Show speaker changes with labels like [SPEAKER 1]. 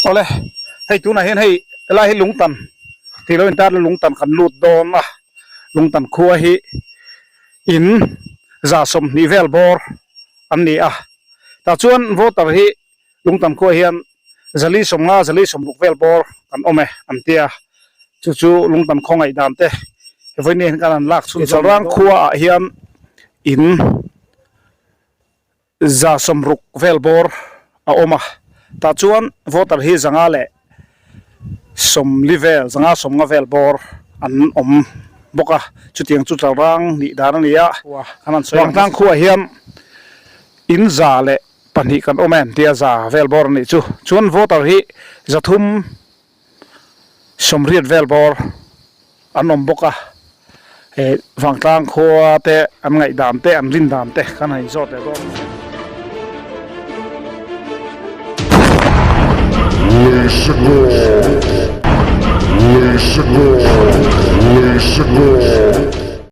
[SPEAKER 1] Awle, hei tunah hian hei helai hi lungtan tih lo intar la lungtan kan lut dawn a, lungtan khua hi in 120 vel bawr an ni a, tah chuan voter hi lungtan khua hian 450 460 vel bawr kan awm e an tia, chu chu lungtan khaw ngaihdan te vawiin hian kan han lak chhun chalrang khua ah hian in. 60 vel bawr a awm a, tah chuan voter hi 140 vel, 150 vel bawr an awm bawk a, chutiang chu chalrang nih dan a ni a, Vangtlang khuaah hian in 102 kan awm em tia za vel bawr a nih chu, chuan voter hi 380 vel bawr. An awm bawk a, he vangtlang khua te an ngaihdan te an rin dan te kan han inzawt leh dawn a ni.
[SPEAKER 2] Leisekawr, Leisekawr, Leisekawr.